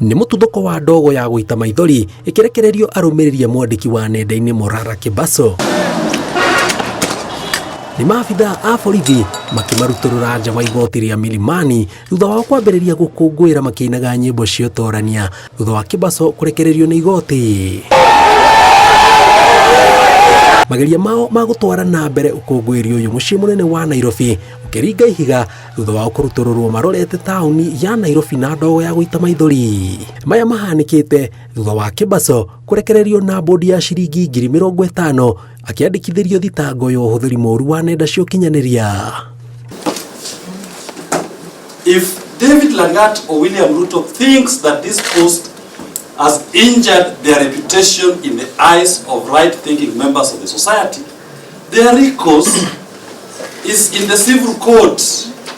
Nĩ mũtuthũko wa ndogo ya gũita maithori ĩkĩrekererio arũmĩrĩri a mwandĩki wa nenda-inĩ Morara Kebaso. Nĩ maabitha a borithi makĩmarutũrũra nja wa igoti rĩa Milimani thutha wao kwambĩrĩria gũkũngũĩra makĩinaga nyĩmbo cia ũtorania thutha wa Kebaso kũrekererio nĩ igoti. Mageria mao ma gũtwara na mbere ũkũngũĩri ũyũ mũciĩ mũnene wa Nairobi ũkĩringa ihiga thutha wao kũrutũrũrwo marorete taũni ya Nairobi na ndogo ya gũita maithori. Maya mahanĩkĩte thutha wa Kebaso kũrekererio na bodi ya ciringi 50,000 akĩandĩkithĩrio thitango ya ũhũthĩri mũru wa nenda cia ũkinyanĩria. If David Langat or William Ruto thinks that this post has injured their reputation in the eyes of right-thinking members of the society, their recourse is in the civil court.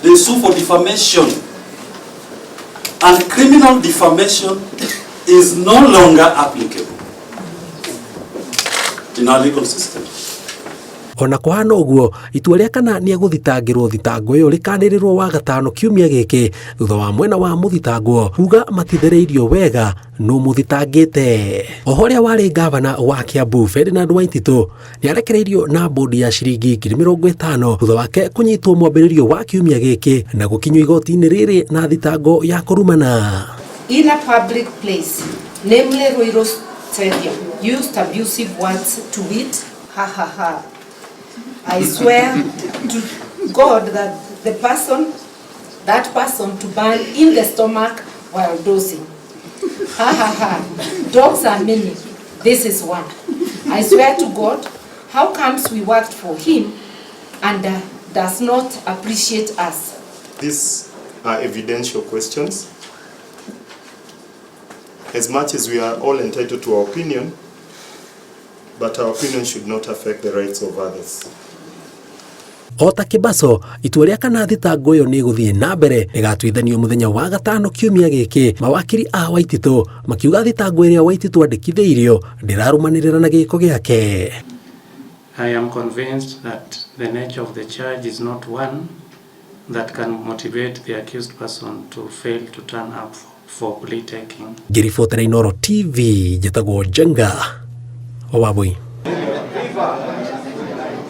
They sue for defamation. And criminal defamation is no longer applicable in our legal system. Ona kũhana ũguo, itua rĩa kana nĩ egũthitangĩrwo thitango ĩyo rĩkanĩrĩrwo Wagatano kiumia gĩkĩ thutha wa mwena wa mũthitangwo kuga matithereirio wega nũ mũthitangĩte. Oho ũrĩa warĩ ngavana wa Kiambu Ferdinand Waititu nĩ arekereirio na bodi ya ciringi 50,000 thutha wake kũnyitwo mwambĩrĩrio wa kiumia gĩkĩ na gũkinyio igoti-inĩ rĩrĩ na thitango ya kũrumana. In a public place, namely Ruiru Stadium, used abusive words to wit, "Ha ha ha. I swear to God that the person, that person to burn in the stomach while dozing. Ha ha ha. Dogs are many. This is one. I swear to God, how comes we worked for him and does not appreciate us?" These are evidential questions. As much as we are all entitled to our opinion, but our opinion should not affect the rights of others. O ta Kebaso, itua rĩa kana thitango ĩyo nĩ ĩgũthiĩ na mbere rĩgatuithanio mũthenya wa gatano kiumia gĩkĩ. Mawakiri a Waititu makiuga thitango ĩrĩa Waititu andĩkithĩirio ndĩrarũmanĩrĩra na gĩko gĩake. I am convinced that the nature of the charge is not one that can motivate the accused person to fail to turn up for plea taking. Ngĩribotera Inooro TV, njĩtagwo Njenga wa Wambui.